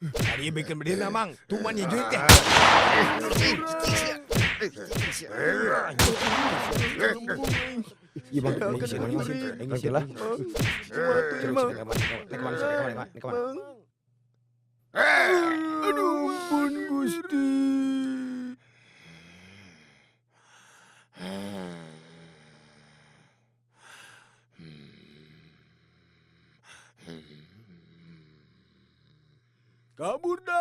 Tadi bikin berdiri, Mang. Tuman ya jurik teh. Iya, Bang, ini sih, ini sih, ini sih lah. Terus, Aduh, ampun Gusti. Kabur dah.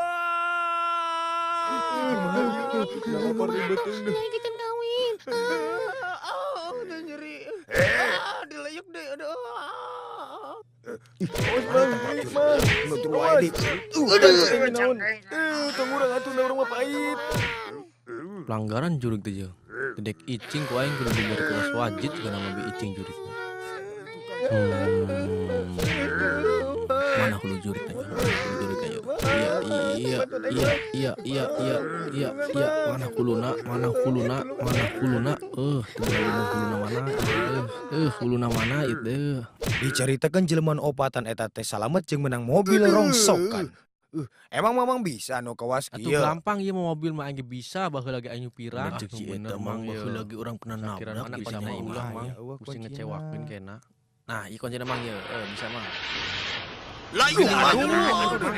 Kenapa ribet ini? Nyai kita kawin. Ah, udah nyeri. Ah, dilayuk deh. Aduh. Awas, Bang, Bang. Awas. Aduh, naon? Eh, tong urang atuh, urang mah pahit. Pelanggaran jurig teh jeuh. Dedek icing ku aing kudu diberi kelas wajib juga nama bi icing jurig. Mana hulu jurig teh? Mana hulu jurig teh? Iya, iya, iya, iya, iya, iya, iya, iya. Mana huluna? Mana huluna? Mana huluna? Teu bener huluna mana? Huluna mana itu? Diceritakan jelema nu opatan eta teh salamet jeung menang mobil rongsokan. Emang Mamang bisa nu kawas Atuh kieu? Gampang ieu mah, mobil mah aing ge bisa, baheula ge aing nyupiran. Cek si Atuh bener, eta, Mang, Mang, ieu. baheula ge urang pernah Sakiran nabrak mana di bisa mana mah imah. ulah, Mang. Ya, eueuh, Mesti kuncina. ngecewakeun kena. Nah, ieu kuncina, Mang, ieu. Bisa, Mang. Lah, iya, aduh,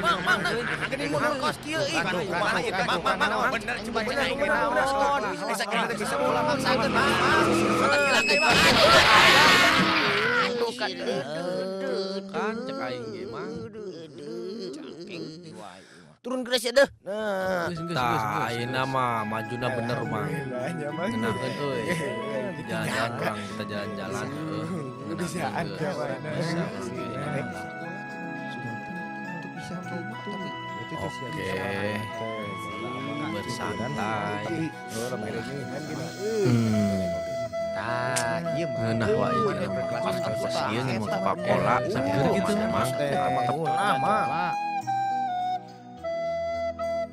Mang, Mang, geuning mun kos kieu ih. Kumaha ieu teh, Mang, Mang, Mang, bener coba cenah ieu naon. Bisa kira teh bisa ulah maksakeun, Mang, Mang. Mata cilaka, Mang. Aduh, kan. Kan cek aing ge, Mang. Turun geus ya deh. Nah, Geus, geus, geus, geus. Ayeuna mah majuna bener, Mang. Ngeunahkeun euy. Jalan-jalan urang, kita jalan-jalan euy. Bisaan Ngeunahkeun, geus. jawabannya. Bisa, geus. Bisa kayak gitu. Berarti teh sia Oke. bisa teh. Bersantai. Tapi oh, gini. Tah, ieu mah. Ngeunah wae ieu mah. Pas ieu mun Coca-Cola seger gitu, Mang. Teh, Lama.